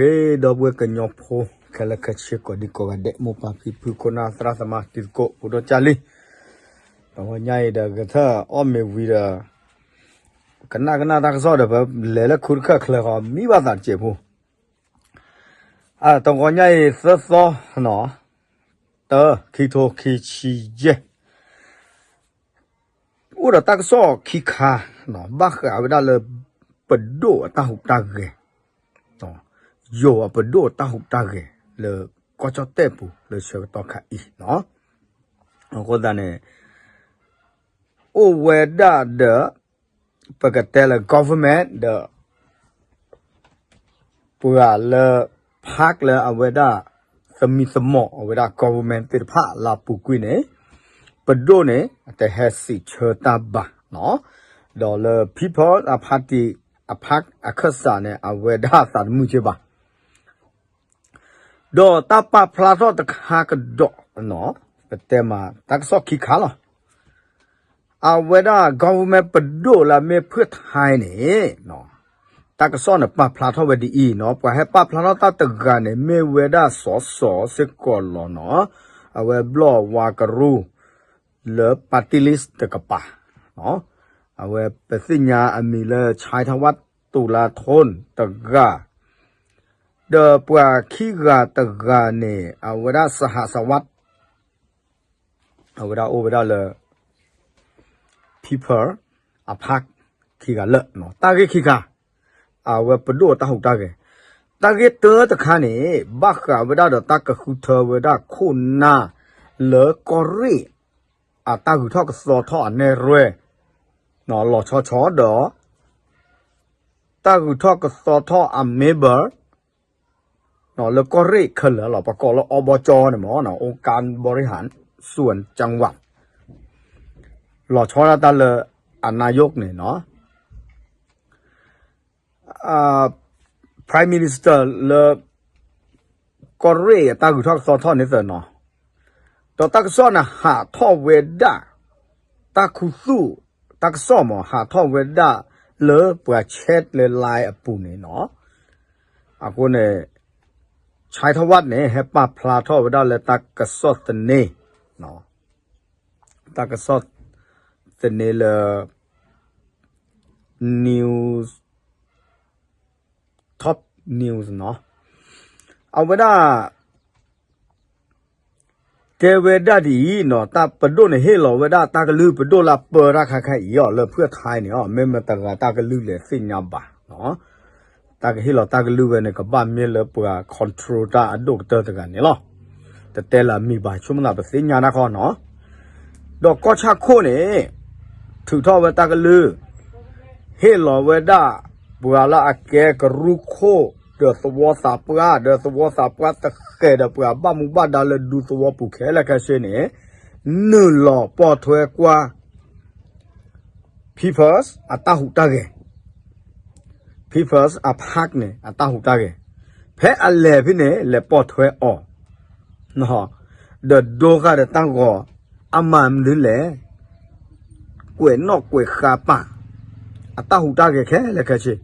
ဒီပုၢ်ဝဲၢ်ကညီဖိ ခဲလၢာ်ခဲဆ့ ကိးဒံကိးဂၤဒဲး မိၢ်ပၢ်ဖံဖု ခိၣ်နၢ်သရၣ်သမါ တံၤသကိး ဖိဒိၣ်ကၢ်လံ, တနံၤညါအံၤဒီး ကထၢၣ်အီၣ်မ့ၤဝံၤဒီး ကနၣ်ကနၣ်တၢ်ကစီၣ်ဒီး ပလဲၤလၢခူတခၢၣ်ချၢဃီ မံဘၣ်သးတစဲးဖိ, တနံၤညါအံၤ သၢသီ နီၤ, တၢ ခံထိခံဆံယဲၢ် အိၣ်ဒီးတၢ်ကစီၣ်ခံခါ ဘၣ်ဃးဝဲဒၣ်လၢ ပဒိၣ်အတၢ်ဟူးတၢ်ဂဲၤ, ယိၤအပဒိၣ်အတၢ်ဟူးတၢ်ဂဲၤလၢ ကီၢ်ကၠီၣ်တဲၣ်ပူၤလၢဆၢကတီၢ်ခါအံၤနီၤ, အဃိသတးန့ၣ် အိၣ်ဝဲဒၣ်ဒီး ပကတဲလၢ government ဒီး ပှၤလၢ park လၢအဝဲဒၣ် သမံသမိးအဝဲဒၣ် government သ့ၣ်တဖၣ်လၢအပူၤကွံာ်န့ၣ် ပဒိၣ်န့ၣ် တဟဲစံးဆၢတၢ်ဘၣ်နီၤ, ဒီးလၢ People အ party အ park အခၢၣ်စးန့ၣ် အဝဲဒၣ်သးတမုာ်က့ဘၣ် ဒီးတၢ်ပာ်ဖျါထီၣ်တခါကဒီးနီၤ, ပတဲမးတၢ်ကစီၣ်ခံခါလီၤ. အဝဲဒၣ် government ပဒိၣ်လၢအမ့ၢ်ဖုၣ်ထါန့ၣ် တၢ်ကစီၣ်န့ၣ်ပာ်ဖျါထီၣ်ဝဲဒ်အံၤနီၤ, ပှၤဟဲပာ်ဖျါထီၣ်တၢ်တဂၤန့ၣ် မ့ၢ်ဝဲဒၣ်စီၤစီၤစ့ၢ်ကီးလီၤနီၤ, အဝဲဘျီၣ်ဝါကရူၢ် လၢ party list တကပၤ အဝဲပသ့ၣ်ညါအမံၤလၢ ဆဲးထဝၣ်တူၤလါထိၣ်တဂၤ ဒီးပှၤခံဂၤတဂၤန့ၣ် အဝဲဒၣ်စဟစဝး အဝဲဒၣ်အိၣ်ဝဲဒၣ်လၢ People အ park ခံဂၤလၢာ်, တၢ်ဂ့ၢ်ခံခါ အဝဲပဒိၣ်အတၢ်ဟူးတၢ်ဂဲၤ, တၢ်ဂ့ၢ်တၢတခါန့ၣ် ဘၣ်ဃးဝဲဒၣ်ဒီးတၢ်ကဃုထၢဝဲဒၣ်ခိၣ်နၢ်လၢကီၢ်ရ့ၣ် အတၢ်ဂုၤထီၣ်ကသီထီၣ်အနဲၣ်ရွဲၣ် လီၤဆီဆီဒီး တၢ်ဂုၤထီၣ်ကသီထီၣ်အ member လၢကီၢ်ရ့ၣ်ခဲလၢာ်လီၤ, ပကိးလၢအီဘီကၠီန့ၣ်မ့ၢ် အိကၣ်ဘီရံဟၣ် စူၣ်ကၠၣ်ဝး လီၤဆီဒၣ်တၢ်လၢအနါယိၣ်န့ၣ်နီၤ Prime Minister လၢ ကီၢ်ရ့ၣ်အတၢ်ဂုၤထီၣ်ကသီထီၣ်န့ၣ်သ့ၣ်နီၤ, ဒီးတၢ်ကစီၣ်န့ၣ်ဟးထီၣ်ဝဲဒၣ် တၢ်ခူသူၣ် တၢ်ကစီၣ်မ့ၢ်ဟးထီၣ်ဝဲဒၣ်လၢပှၤ chat လၢ line အပူၤန့ၣ်နီၤ, အဃိန့ၣ် ဆဲးထဝၣ်န့ၣ် ဟဲပာ်ဖျါထီၣ်ဝဲဒၣ်လၢတၢ်ကစီၣ်သန့ တၢ်ကစီၣ်သန့လၢ news, top news နီၤ, အဝဲဒၣ် တဲဝဲဒၣ်ဒ်အံၤနီၤ, တၢ်ပဒိၣ်န့ၣ်ဟ့ၣ်လီၤဝဲဒၣ်တၢ်ကလုၢ် ပဒိၣ်လၢပၢတၢ်ခါခါအံၤအီၤ လၢဖုၣ်ထါန့ၣ်အီၤ မ့ၢ်မတၤတဂၤတၢ်ကလုၢ်လဲၣ်သ့ၣ်ညါဘၣ်နီၤ, တၢ်ကဟ့ၣ်လီၤတၢ်ကလုၢ်ဝဲန့ၣ် ကဘၣ်မ့ၢ်လၢပှၤ control တၢ်အဒိၣ်ကတၢၢ်တဂၤန့ၣ်လီၤ. တတဲလၢအမံၤဘၣ် ဆိကမိၣ်သးပသ့ၣ်ညါတၢ်ခီနီၤ, ဒီးကီၢ်ဆၣ်ခိၣ်န့ၣ် ထုးထီၣ်ဝဲတၢ်ကလုၢ် ဟ့ၣ်လီၤဝဲဒၣ် ပှၤလၢအကဲကရူၢ်ခိၣ် ဒီးသဝီသးပှၢ် ဒီးသဝီသးပှၢ်တဃဲၤဒီး ပှၤဘၣ်မူဘၣ်ဒါလၢဒူသဝီပူၤခဲလၢာ်ခဲဆ့န့ၣ် နုာ်လီၤပိာ်ထွဲကွၢ် People's အတၢ်ဟူးတၢ်ဂဲၤ, People's အ park န့ၣ် အတၢ်ဟူးတၢ်ဂဲၤ, ဖဲအလဲၤဖဲန့ၣ် လဲၤပိာ်ထွဲအီၤ ဒီးဒိဃာ်ဒီးတၢ်ဂီၤ အမၤမနုၤလဲၣ်, ကွဲးနီၣ်ကွဲးဃါပာ် အတၢ်ဟူးတၢ်ဂဲၤခဲလၢာ်ခဲဆ့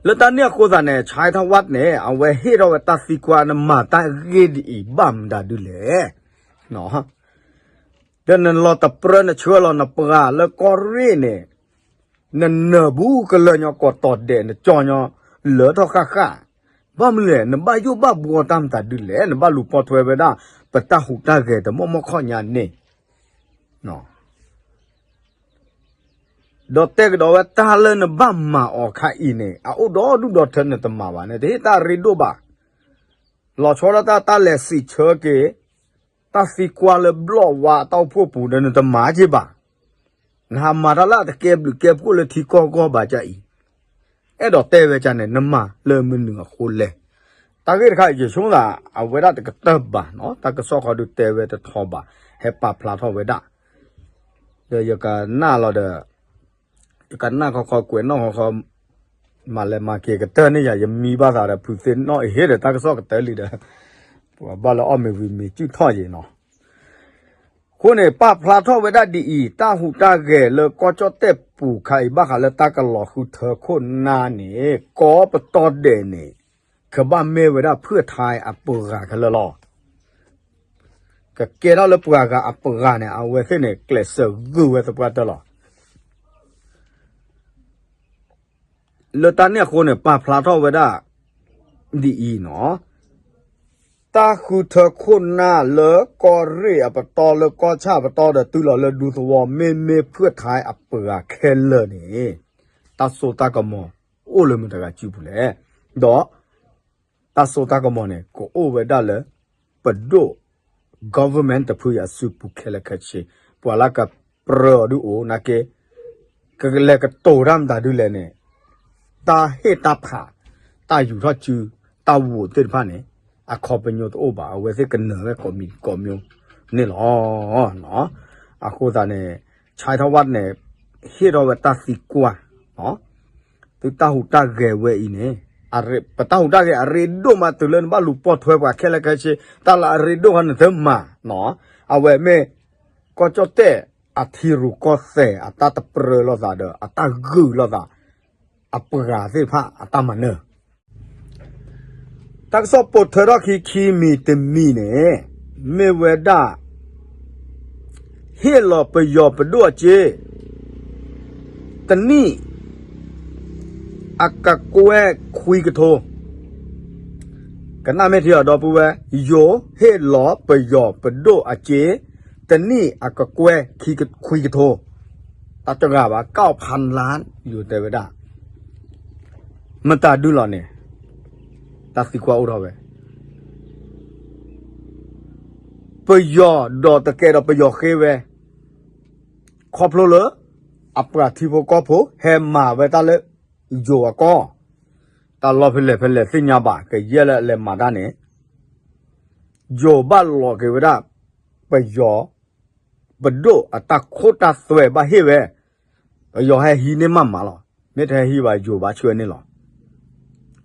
လၢတၢ်န့ၣ်အဃိသတးန့ၣ် ဆဲးထဝၣ်န့ၣ် အဝဲဟ့ၣ်ထီၣ်ဝဲတၢ်သံကွၢ် နမၤတၢ်ဂ့ၢ်ဒ်အံၤဘၣ်မတၤဒုလဲၣ်, ဒီးနလီၤတပြၢနဆှၢလီၤနပှၤလၢကီၢ်ရ့ၣ်န့ၣ် နနၢၤဘူးကလၢာ်ညီ ကိးတီၤဒဲး နကၠီညီ လၢထီၣ်ဃၣ်ဃၣ်, ဘၣ်မနုၤလဲၣ် နဘၣ်ယိၣ်ဘၣ်ဘှီတၢ်မတၤဒုလဲၣ်, နဘၣ်လူၤပိာ်ထွဲဝဲဒၣ် ပတၢ်ဟူးတၢ်ဂဲၤတမီၢ်မီၢ်ခီၣ်ညါန့ၣ် ဒီးတဲကဒီးဝဲတၢ်လၢနဘၣ်မၤအီၤခါအံၤန့ၣ် အအိၣ်ဒီဒူၣ်ဒီထၢနတမၤဘၣ်န့ၣ် တဟ့ၣ်တၢ်ရ့ဒိၣ်ဘၣ်, လီၤဆီဒၣ်တၢ်တၢ်လဲၤစံးဆၢက့ၤ တၢ်သံကွၢ်လၢဘျီၣ်ဝါတၢ်အိၣ်ဖှိၣ်ပူၤဒီးနတမၤက့ၤဘၣ်, နဟးမၤတၢ်လၢအတကဲဘျုးကဲဖှိၣ်လၢထံကီၢ်အဂီၢ်ဘၣ်ကါအံၤ, အဲၣ်ဒိးတဲဝဲကါန့ၣ် နမၤလၢမနုၤအဃိလဲၣ်, တၢ်ဂ့ၢ်တခါအံၤ ယဆိကမိၣ်သး အဝဲဒၣ်တကတၢၢ်ဘၣ်နီၤ, တၢ်ကစီၣ်ခီဒုးတဲဝဲတထီဘၣ်, ဟဲပာ်ဖျါထီၣ်ဝဲဒၣ် ဒီးယကနၣ်လီၤဒီး ယကနၣ်ခီခီ ကွဲးနီၣ်ခီခီ, မၤလဲၤမၤက့ၤကတၢၢ်န့ၣ်ယၤ ယမံဘၣ်သးဒီး ဖုးသ့ၣ်နီၣ်အဟ့ၣ်ဒီးတၢ်ကစီၣ်ကတၢၢ်လံဒီး ပှၤဘၣ်လၢအီၣ်မ့ၤဝံၤမ့ၤစုၣ်ထီၣ်ယံၤနီၤ, အဃိန့ၣ် ပာ်ဖျါထီၣ်ဝဲဒၣ်ဒ်အံၤ, တၢ်ဟူးတၢ်ဂဲၤလၢကီၢ်ကၠီၣ်တဲၣ်ပူၤခါအံၤ ဘၣ်ဃးလၢတၢ်ကလီၤဃုထၢခိၣ်နၢ်န့ၣ် ကိးပတီၢ်ဒဲးန့ၣ် ကဘၣ်မ့ၢ်ဝဲဒၣ်ဖုၣ်ထါအပှၤဂၤခဲလၢာ်လီၤ. ကကဲထီၣ်လၢပှၤဂၤအပှၤဂၤန့ၣ် အဝဲသ့ၣ်န့ၣ် ကျဲးစၢးဂုာ်ဝဲသပှၢ်တၢၢ်လီၤ. လၢတၢ်န့ၣ်အဃိန့ၣ် ပာ်ဖျါထီၣ်ဝဲဒၣ်ဒ်အံၤနီၤ, တၢ်ဃုထၢခိၣ်နၢ်လၢကီၢ်ရ့ၣ်အပတီၢ်လၢကီၢ်ဆၣ်အပတီၢ်ဒီးတုၤလီၤလၢဒူသဝီ မ့မ့ၢ်ဖုၣ်ထါအပှၤဂၤခဲလၢာ်န့ၣ် တၢ်စိတၢ်ကမီၤအိၣ်လၢမတၤဂၤစုပူၤလဲၣ်. ဒီး တၢ်စိတၢ်ကမီၤန့ၣ် ကအိၣ်ဝဲဒၣ်လၢ ပဒိၣ် government တဖုအံၤအစုပူၤခဲလၢာ်ခဲဆ့, ပှၤလၢကပြၢအီၤဒုးအိၣ်နာ်က့, ကလဲၤကတိၤတၢ်မတၤဒုးလဲၣ်န့ၣ်, တၢ်ဟ့ၣ်တၢ်ဖး, တၢ်ယူၤထီၣ်စု, တၢ်ဝိးသ့ၣ်တဖၣ်န့ၣ် အခီပညီတအိၣ်ဘၣ်, အဝဲသ့ၣ်ကနၢၤဝဲကိးမံၤကိးမံၤန့ၣ်လီၤ. အဃိသတးန့ၣ် ဆၢထီၣ်ဝဲန့ၣ် ဟ့ၣ်ထီၣ်ဝဲတၢ်သံကွၢ် သုတၢ်ဟူးတၢ်ဂဲၤဝဲအံၤန့ၣ်, ပတၢ်ဟူးတၢ်ဂဲၤအရ့ဒိၣ်မးတုၤလၢနဘၣ်လူၤပိာ်ထွဲပှၤခဲလၢာ်ခဲဆ့, တၢ်လၢအရ့ဒိၣ်ခီနသ့မၤ, အဝဲမ့ၢ် ကီၢ်ကၠီၣ်တဲၣ်အထံရူၢ်ကီၢ်သဲးအတၢ်တပြၢလိာ်သးဒီး အတၢ်ဂုာ်လိာ်သး အပှၤသ့ၣ်တဖၣ်အတၢ်မၤနၢၤ တၢ်ကစီၣ်ပိာ်ထွဲထီၣ်ခံခံမံၤတမံၤန့ၣ် မ့ၢ်ဝဲဒၣ် ဟ့ၣ်လီၤပယီၤပဒိၣ်အစ့ တနံၣ် အကကွဲၢ်ခွံကထိ, ကနၣ်မ့ၢ်ထံအီၤဒီပုၢ်ဝဲၢ်, ယိၤဟ့ၣ်လီၤပယီၤပဒိၣ်အစ့ တနံၣ်အကကွဲၢ်ခွံကထိ, တၢ်တဂၤဘၣ် ကၣ်ဖးလါ ယိၤတဲဝဲဒၣ် မတၤဒုလီၤန့ၣ် တၢ်သံကွၢ်အိၣ်ထီၣ်ဝဲ, ပယီၤဒီးတကဲဒီးပယီၤဃ့ဝဲ, ခီဖျိလၢ အပှၤထံဖိကီၢ်ဖိဟဲမၤဝဲတၢ်လၢ ယိၤအကီၢ်, တၢ်လီၢ်ဖဲလဲၣ်ဖဲလဲၣ်သ့ၣ်ညါဘၣ် ကယဲၢ်လၢအလဲၤမၤတၢ်န့ၣ် ယိၤဘၣ်လီၤက့ၤဝဲဒၣ် ပယီၤ ပဒိၣ်အတၢ်ခိတၢ်သွဲဘၣ်ဟ့ၣ်ဝဲ, ပယီၤဟဲဟံးန့ၢ်မးမးလီၤ, မ့ၢ်တဟဲဟံးဘၣ်ယိၤဘၣ်ဆှၢန့ၢ်လီၤ.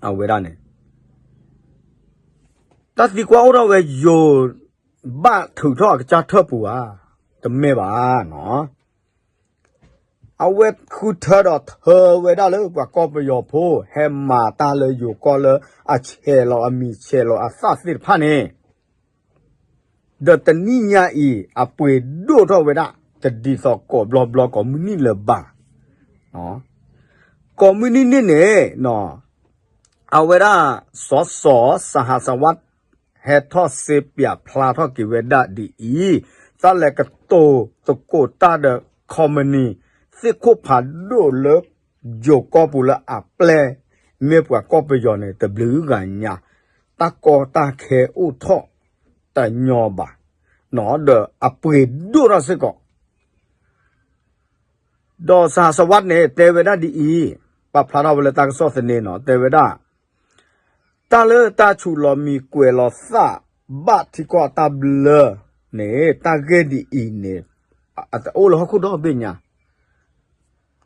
အဝဲဒၣ်န့ၣ် တၢ်သံကွၢ်အိၣ်ထီၣ်ဝဲယိၤ ဘၣ်ထုးထီၣ်အကစၢ်ထၢၣ်ပူၤဧါ, တမ့ၢ်ဘၣ်နီၤ. အဝဲဃုထၢဒီးထၢဝဲဒၣ်လၢပှၤကီၢ်ပယီၤဖိ ဟဲမၤတၢ်လၢယိၤကီၢ်လၢအဆဲးလီၤအမံၤဆဲးလီၤအသၣ်သ့ၣ်တဖၣ်န့ၣ် ဒီးတနံၣ်ညါအံၤ အပှ့ၤဒိၣ်ထီၣ်ဝဲဒၣ် တဒ်သိးကိးဘျီဘျီကိးမုၢ်နံၤလၢၤဘၣ်. ကိးမုၢ်နံၤန့ၣ်န့ၣ် အဝဲဒၣ် စီၤစီၤ စဟစဝါ ဟဲထီၣ်စ့ပၠးဖျါထီၣ်က့ၤဝဲဒၣ်ဒ်အံၤ, တၢ်လဲၤကတိၤသကိးတၢ်ဒီး ခီမနံၤ သ့ၣ်ခိၣ်ဖးဒိၣ်လၢ ယိၤကီၢ်ပူၤလၢအပျဲၢ် မ့ၢ်ပှၤကီၢ်ပယီၤန့ၣ် တဘျုးဂၤညါ တၢ်ကီတၢ်ခဲအိၣ်ထီၣ်တညီဘၣ်, ဒီးအပှ့ၤဒိၣ်ထီၣ်စ့ၢ်ကီး ဒီးစဟစဝါန့ၣ် တဲဝဲဒၣ်ဒ်အံၤ, ပာ်ဖျါထီၣ်ဝဲလၢတၢ်ကစီၣ်သန့နီၤ တဲဝဲဒၣ်, တၢ်လၢတၢ်ဆူးလီၤမံၤကွဲးလီၤသးဘၣ်ထံကီၢ်အတၢ်ဘျၢန့ၣ် တၢ်ဂ့ၢ်ဒ်အံၤန့ၣ် အတအိၣ်လၢဟီၣ်ခိၣ်ဒီဘ့ၣ်ညါ,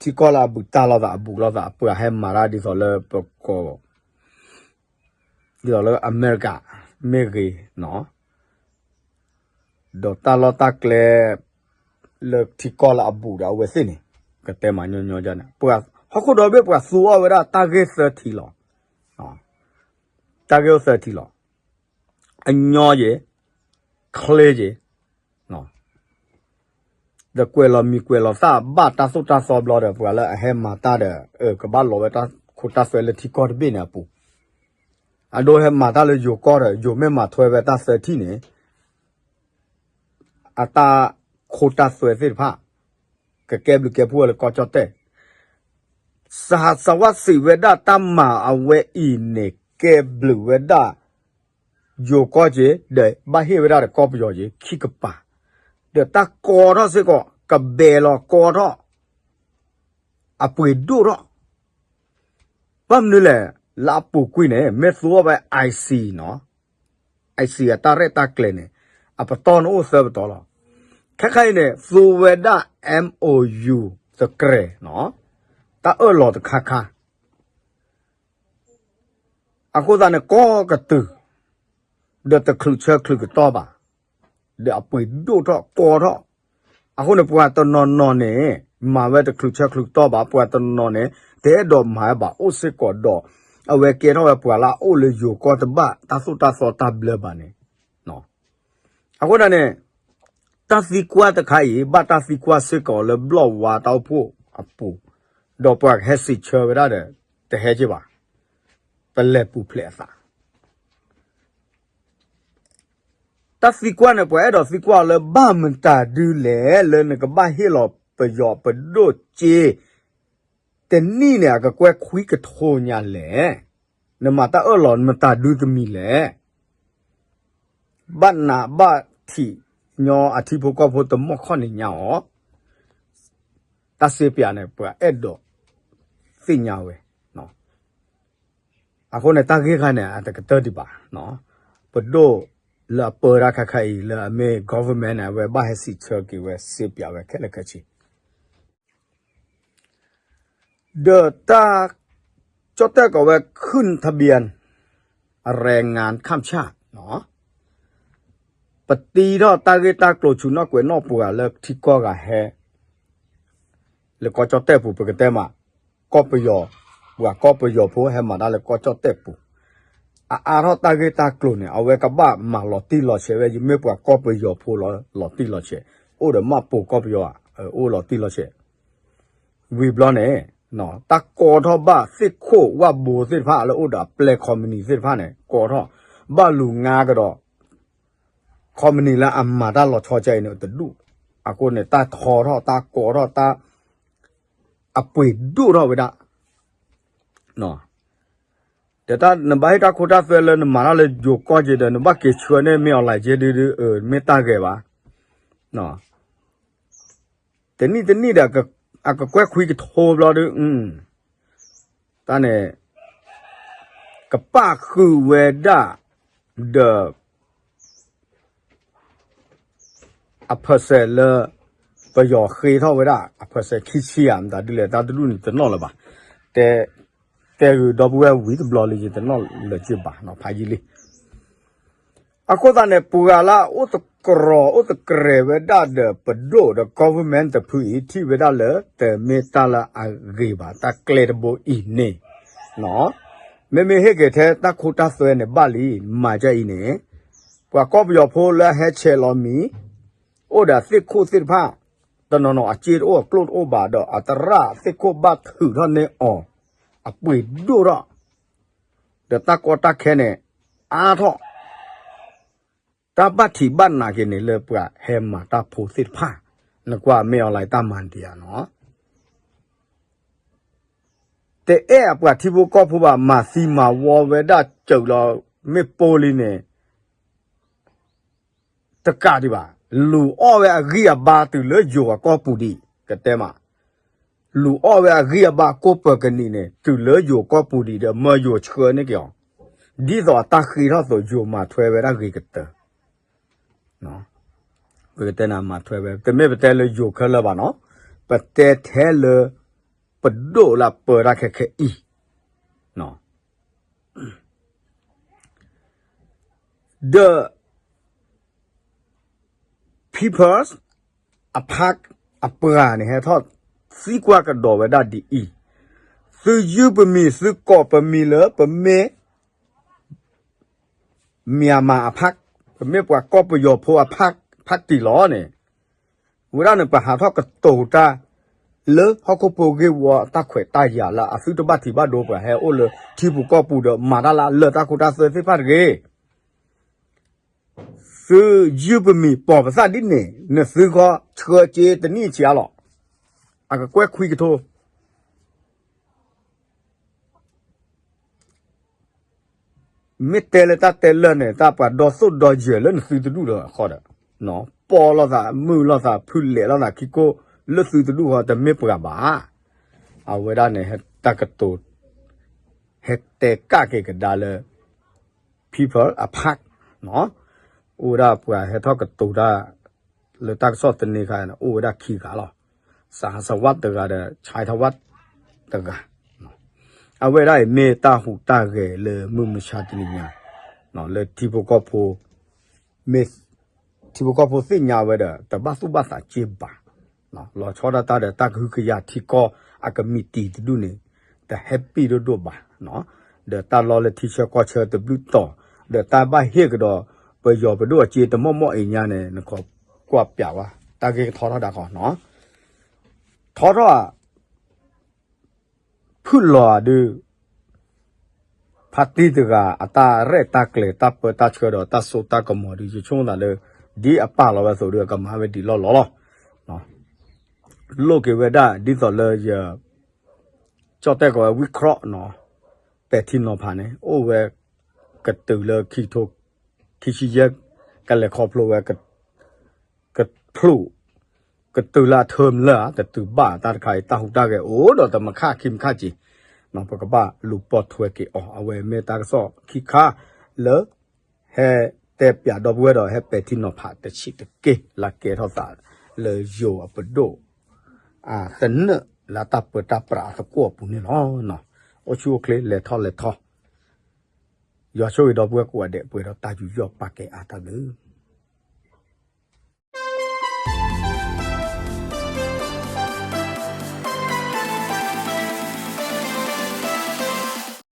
ထံကီၢ်လၢအဘူးတၢ်လိာ်သး အဘူးလိာ်သး အပှၤဟဲမၤတၢ်ဒ်သိးလၢပကိး ဒ်သိးလၢအမဲရကၤ မ့ၢ်ဂ့ၤနီၤ, ဒီးတၢ်လီၢ်တၢ်ကျဲ လၢထံကီၢ်လၢအဘူးဒီးအဝဲသ့ၣ်န့ၣ် ကတဲမၤညီညီဒ်န့ၣ် ပှၤဟီၣ်ခိၣ်ဒီဘ့ၣ်ပှၤသူအီၤဝဲဒၣ်တၢ်ဂ့ၢ်သၢထံလီၤ. တၢ်ဂ့ၢ်အိၣ်သၢထံလီၤ. အညီယဲၢ်, ချ့ယဲၢ်, ဒီးကွဲးလီၤမံၤကွဲးလီၤသၣ်ဘၣ်တၢ်သိၣ်တၢ်သီဘျီဒီး ပှၤလၢအဟဲမၤတၢ်ဒီး ကဘၣ်လီၤဝဲတၢ်ခိတၢ်သွဲလၢထံကီၢ်တဘ့ၣ်န့ၣ်အပူၤ, အဒိဟဲမၤတၢ်လၢယိၤကီၢ်ဒီး ယိၤမ့ၢ်မၤထွဲဝဲတၢ်သၢထံၣ်န့ၣ် အတၢ်ခိတၢ်သွဲသ့ၣ်တဖၣ် ကကဲဘျုးကဲဖှိၣ်ဝဲလၢကီၢ်ကၠီၣ်တဲၣ်, စဟစဝါစံးဝဲဒၣ်တၢ်မၤအဝဲအံၤန့ၣ် ကဲဘျုးဝဲဒၣ် ယိၤကီၢ်က့ၤ ဒီးဘၣ်ဟ့ၣ်ဝဲဒၣ်ဒီးကီၢ်ပယီၤက့ၤ ခံကပၤ, ဒီးတၢ်ကီထီၣ်စ့ၢ်ကီး ကဘဲလီၤကီထီၣ် အပှ့ၤဒိၣ်ထီၣ် ဘၣ်မနုၤလဲၣ်, လၢအပူၤကွံာ်န့ၣ် မ့ၢ်သူအီၤဝဲ IC နီၤ, IC အတၢ်ရဲၣ်တၢ်ကျဲၤန့ၣ် အပတီၢ်န့ၣ်အိၣ်သၢပတီၢ်လီၤ. ခဲခါအံၤန့ၣ် သူဝဲဒၣ် MOU သကြဲးနီၤ, တၢ်အၢၣ်လီၤတခါခါ အဃိသတးန့ၣ် ကီၢ်ကတုၤ ဒီးတချုးဆၢချုးကတီၢ်ဘၣ်. ဒီးအပှ့ၤဒိၣ်ထီၣ်ကီထီၣ်. အဃိန့ၣ် ပှၤတနီၤနီၤန့ၣ် မၤဝဲတချုးဆၢချုးကတီၢ်ဘၣ်, ပှၤတနီၤနီၤန့ၣ် တအဲၣ်ဒိးမၤဝဲဘၣ် အိၣ်စ့ၢ်ကီးဒီး အဝဲကဲထီၣ်ဝဲပှၤလၢအအိၣ်လၢယိၤကီၢ်တဘၣ် တၢ်သိၣ်တၢ်သီတၢ်ဘျၢဘၣ်န့ၣ်. အဃိန့ၣ် တၢ်သံကွၢ်တခါအံၤ ဘၣ်တၢ်သံကွၢ်စ့ၢ်ကီးလၢဘျီၣ်ဝါတၢ်အိၣ်ဖှိၣ်အပူၤ, ဒီးပှၤကဟဲစံးဆၢဝဲဒၣ်ဒီး တဟဲက့ၤဘၣ်, ပလဲၤပူၤဖျဲးအသး တၢ်သံကွၢ်န့ၣ် ပှၤအဲၣ်ဒိးသံကွၢ်အီၤလၢ ဘၣ်မတၤဒုလဲၣ် လၢနကဘၣ်ဟ့ၣ်လီၤပယီၤပဒိၣ်စ့ တနံၣ်န့ၣ် အကကွဲၢ်ခွံကထိညါလဲၣ်. နမၤတၢ်အၢၣ်လီၤမတၤဒုတမံၤလဲၣ်. ဘၣ်နးဘၣ်ထံးညီအထံဖိကီၢ်ဖိတမီၢ်ခီၣ်န့ၣ်ညါအီၤ, တၢ်စ့ပၠးန့ၣ် ပှၤအဲၣ်ဒိးသ့ၣ်ညါဝဲ. အဃိန့ၣ် တၢ်ဂ့ၢ်ခါန့ၣ် အတကတၢၢ်ဒံးဘၣ်. ပဒိၣ်လၢအပၢတၢ်ခါခါအံၤ လၢအမ့ၢ် government န့ၣ် အဝဲဘၣ်ဟဲစံးဆၢက့ၤဝဲ စ့ပၠးဝဲခဲလၢာ်ခဲဆ့ ဒီးတၢ် ကၠီၣ်တဲၣ်ကီးဝဲ ခုၣ်ထဘံၣ် အရဲၣ်ငၣ်ခၣ်ဆၣ် ပတံထီၣ်တၢ်ဂ့ၢ်တၢ်ကျိၤဆူၣ်နီၣ်ကွဲးနီၣ်ပှၤလၢထံကီၢ်ဂၤဟဲ လၢကီၢ်ကၠီၣ်တဲၣ်ပူၤ ပကတဲမး ကီၢ်ပယီၤ, ပှၤကီၢ်ပယီၤဖိဟဲမၤတၢ်လၢကီၢ်ကၠီၣ်တဲၣ်ပူၤ, အအါထီၣ်တၢ်ဂ့ၢ်တၢ်ကျိၤန့ၣ် အဝဲကဘၣ်မၤလီၤတံၢ်လီၤဆဲးဝဲ ယမ့ၢ်ပှၤကီၢ်ပယီၤဖိလီၤတံၢ်လီၤဆဲး, အိၣ်ဒီးမှတ်ပုံ ကီၢ်ပယီၤ အိၣ်လီၤတံၢ်လီၤဆဲး ဝံၤဘျီန့ၣ် တၢ်ကိးထီၣ်ဘၣ်သ့ၣ်ခိၣ်ဝၣ်ဘိသ့ၣ်တဖၣ်လၢအိၣ်ဒီးအပျဲၢ်ခီမနံၤသ့ၣ်တဖၣ်န့ၣ် ကိးထီၣ်, ဘၣ်လူၤငါကဒီး ခီမနံၤလၢအမၤတၢ်လီၤဆီကဲအံၤန့ၣ် တဒူၣ်, အဃိန့ၣ် တၢ်ထီထီၣ် တၢ်ကိးထီၣ် တၢ် အပှ့ၤဒိၣ်ထီၣ်ဝဲဒၣ် ဒီးတၢ်နဘၣ်ဟ့ၣ်တၢ်ခိတၢ်သွဲလၢနမၤတၢ်လၢယိၤကီၢ်က့ဒီး နဘၣ်က့ၤဆှၢန့ၢ်မ့ၢ်အီၤလၢက့ဒုဒု မ့ၢ်တၢ်ဂဲၤဘၣ်. တနံၣ်တနံၣ်ဒီး အကကွဲၢ်ခွံကထိဘျီဒု တၢ်န့ၣ် ကပၣ်ဃုာ်ဝဲဒၣ် ဒီး အ percent လၢ ပယီၤဃ့ထီၣ်ဝဲဒၣ် အ percent ခံဆံဧါ မတၤဒ်လဲၣ် တၢ်တဒူၣ်န့ၣ်တနီၣ်လၢၤဘၣ်, တဲ တဲဂုၤဒီပုၢ်ဝဲၢ်ဝံၤတဘျီလံ ယတနီၣ်လၢၤက့ဘၣ်နီၤ ဖးယံာ်လံ. အဃိသတးန့ၣ် ပှၤလၢအအိၣ်သကိးအိၣ်သကြဲးဝဲဒၣ်ဒီးပဒိၣ်ဒီး government တဖုအံၤ ထံၣ်ဝဲဒၣ်လၢ တမ့ၢ်တၢ်လၢအဂ့ၤဘၣ် တၢ်ကျဲတဘိအံၤန့ၣ် မ့မ့ၢ်ဟ့ၣ်က့ၤထဲတၢ်ခိတၢ်သွဲန့ၣ်ဘၣ်လံ မၤဒ်အံၤန့ၣ် ပှၤကီၢ်ပယီၤဖိလၢအဟဲဆဲးလီၤမံၤ အိၣ်ဒီးသ့ၣ်ခိၣ်သ့ၣ်တဖၣ် တနီၤနီၤအစ့တအိၣ် အကျိၣ်တအိၣ်ဘၣ်ဒီး အသရၣ်သ့ၣ်ခိၣ်ဘၣ်ထုးထီၣ်န့ၢ်အီၤ အပှ့ၤဒိၣ်ထီၣ် ဒီးတၢ်ကီတၢ်ခဲန့ၣ် အါထီၣ် တၢ်ဘၣ်ထံးဘၣ်နးက့ၤန့ၣ် လၢပှၤဟဲမၤတၢ်ဖိသ့ၣ်တဖၣ် နကွၢ်မ့ၢ်အီၤလၢတၢ်မၤဒံးဧါနီၤ တအဲၣ်အပှၤထံဖိကီၢ်ဖိဘၣ် မၤသံမၤဝီဝဲဒၣ်စၢၤလီၤ မ့ၢ်ပိာ်လံန့ၣ် တကးဒံးဘၣ် လူၤအီၣ်ဝဲအဂံၢ်အဘါတုၤလၢယိၤအကီၢ်ပူၤဒံး ကတဲမး လူၤအီၣ်ဝဲအဂံၢ်အဘါကိၢ်ပၢၤကနံၣ်န့ၣ် တုၤလၢယိၤကီၢ်ပူၤဒံးဒီး မၢယိၤဆှၢန့ၢ်က့ၤအီၤ ဒ်သိးအတၢ်ဃ့ထီၣ်သိး ယိၤမၤထွဲဝဲဒၣ်ဂ့ၤကတၢၢ် ပကတဲနၤမၤထွဲဝဲ တမ့ၢ်ပတဲလၢယိၤခဲလၢာ်ဘၣ်နီၤ ပတဲထဲလၢ ပဒိၣ်လၢအပၢတၢ်ခဲခဲအံၤ ဒီး People's အဖး အပှၤန့ၣ် ဟဲထီၣ်သံကွၢ်ကဒီးဝဲဒၣ်ဒ်အံၤ, သုယုၢ်ပမံၤ သုကိးပမံၤလၢပမ့ၢ် Myanmar အဖး, ပမ့ၢ်ပှၤကီၢ်ပယီၤဖိအဖး ဖးတံၢ်လီၤန့ၣ်, ဝဲဒၣ်န့ၣ် ပှၤဟးထီၣ်ကတိၤတၢ် လၢဟီၣ်ခိၣ်ဖိဂ့ၢ်ဝီတၢ်ခွဲးတၢ်ယာ်လၢအသုတဘၣ်ထံးဘၣ်ဒိ ပှၤဟဲအိၣ်လၢထံပူၤကီၢ်ပူၤဒီး မၤတၢ်လၢအလၢာ်တၢ်ခိတၢ်သွဲသ့ၣ်တဖၣ်တဂ့ၤ သုယုၢ်ပမံၤပိာ်ပသးဒ်န့ၣ် နသုဃီဆှၢစ့တနံၣ်ဆံးအါလီၤ. အကကွဲၢ်ခွံကထိ မ့ၢ်တဲလၢတၢ်တဲလၢာ်န့ၣ် တၢ်ပှၤဒီသိၣ်ဒီယဲၢ်လၢနသုတဒူၣ်ဒီးဃီဒီး ပိာ်လိာ်သး မုာ်လိာ်သး ဖုလဲးလိာ်သးခံကိၢ် လၢသုတဒူၣ်ဃီ တမ့ၢ်ပှၤဘၣ်. အဝဲဒၣ်န့ၣ် တၢ်ကတိၤ ဟဲတဲကၣ်က့ၤကဒါလၢ People အဖး အိၣ်ဝဲဒၣ်ပှၤဟဲထီၣ်ကတိၤတၢ် လၢတၢ်ကစီၣ်သန့ခါန့ၣ် အိၣ်ဝဲဒၣ်ခံဂၤလီၤ. စဟၣ်စဝါတဂၤဒီး ဆဲးထဝါတဂၤ အဝဲဒၣ်အံၤမ့ၢ်တၢ်ဟူးတၢ်ဂဲၤလၢမုၢ်မဆါတနံၤညါ လၢထံဖိကီၢ်ဖိ မ့ၢ် ထံဖိကီၢ်ဖိသ့ၣ်ညါဝဲဒီး တဘၣ်သူၣ်ဘၣ်သးက့ဘၣ်, လီၤဆီဒၣ်တၢ်ဒီးတၢ်ကဟုကယာ်ထံကီၢ်အကမံးတံာ်တဒူၣ်န့ၣ် တ happy ဒိၣ်ဒိၣ်ဘၣ်, ဒီးတၢ်လီၢ်လၢထံဆၢကီၢ်ဆၢတဘျုးတီၤ, ဒီးတၢ်ဘၣ်ဟ့ၣ်ကဒီး ပယီၤပဒိၣ်အစ့တမီၢ်မီၢ်အံၤညါန့ၣ် နခီကွၢ်ပျးဝဲ တၢ်ဂ့ၢ်ကထီထီၣ်ဒၣ်ဃီနီၤ, ထီထီၣ် ဖုၣ်လီၤဒုး ဖါတံၢ်တဂၤအတၢ်ရဲၣ်တၢ်ကျဲၤတၢ်ပၢတၢ်ဆှၢဒီးတၢ်စိတၢ်ကမီၤဒုး ယဆိကမိၣ်သးလၢ ဒ်အပာ်လီၤဝဲအသိးဒီး အကမၤဝဲဒ်လီၢ်လီၢ်လီၤ. လိၣ်က့ၤဝဲဒၣ်ဒ်သိးလၢယ ကၠီၣ်တဲၣ်ကီးဝဲဝံၣ်ခြီၣ်နီၤ, ပဲာ်ထံနီၤဖးန့ၣ် အိၣ်ဝဲ ကတုၤလၢခံထိ ခံဆံယဲၢ် ကလဲၤခီဖျိဝဲ ကဖျိး ကတုၤလၢအ term လၢ တတုၤဘၣ်တၢ်တခါအံၤ တၢ်ဟူးတၢ်ဂဲၤအိၣ်ဒီးတမုၢ်ခါခံမုၢ်ခါက့ၤ, ပကဘၣ်လူၤပိာ်ထွဲက့ၤအီၤ အဝဲမ့ၢ်တၢ်ကစီၣ်ခံခါလၢ ဟဲတဲပၠးဒီပုၢ်ဝဲၢ်ဒီး ဟဲပဲာ်ထံနီၤဖးတဆံးတက့ၢ် လၢကဲထီၣ်သးလၢယိၤအပဒိၣ် အသနၢၣ်လၢတၢ်ပၢတၢ်ပြးအသကိးအပူၤန့ၣ်လီၤ. အိၣ်ဆူၣ်အိၣ်ချ့ လဲၤထီၣ်လဲၤထီ, ယွၤဆိၣ်ဂ့ၤဒီပုၢ်ဝဲၢ်ကိးဂၤဒဲး ပှဲၤဒီးတၢ်ယူးယီၣ်ပာ်ကဲအါတၢ်ဘျုး